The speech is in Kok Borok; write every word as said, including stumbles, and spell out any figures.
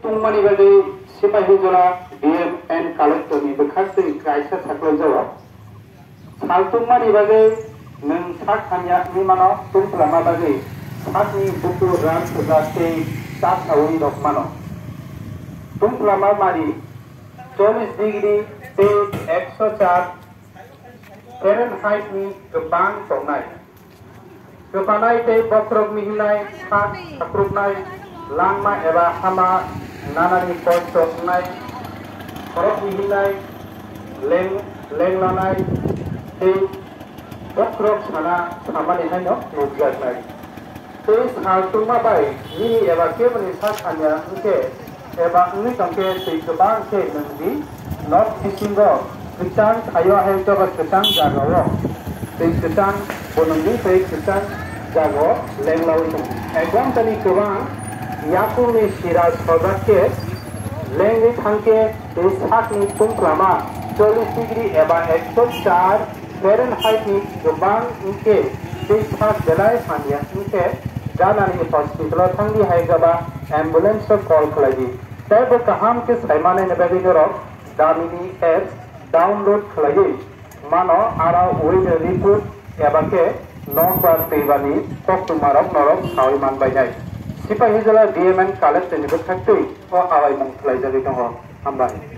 Tungmani bagwi Sipahijola D M and collector ni bwkhak twi kaisa saklai jago. Sal tungmani bagwi nwng sak hamya wngwi mano, tungphlama bagwi sakni bukur ram sujak tei chak sawi rok mano. Tungphlama mari chollish degree tei ekso char Fahrenheit ni kwbang tongnai. Kwpanai tei bokhorok mihinai, sak sakrupnai, langma eba hama nanani kosto wngnai, khorok mihinai, leng-, lenglanai tei bokhorok sana samani haino nukjaknai. Tei sal tungma bai nini eba keboni sak hamya wngkhe eba wngwi tongkhe twi kwbang khe nwng di nok bisingo kwchang thaio hai joba kwchang jagao twi kwchang bo nwng di tei kwchang jagao lenglawi tongo. Ek ghontani kwbang yakungni sira sojak khe lengwi thangkhe tei sakni tungphlama chollish degree eba ekso char Fahrenheit ni kwbang wngkhe tei sak belai hamya wngkhe ganani hospital o thangdi hai gaba ambulance o call khlaidi. Teibo kaham khe saimanai ni bagwi norok damini apps download khlaiwi mano, aro weather report eba khe nokbar twibani koktwmarok norok sawi manbainai. Sipahijola D M and collector ni bwkhak twi o awaimung khlaijagwi tongo. Hambai.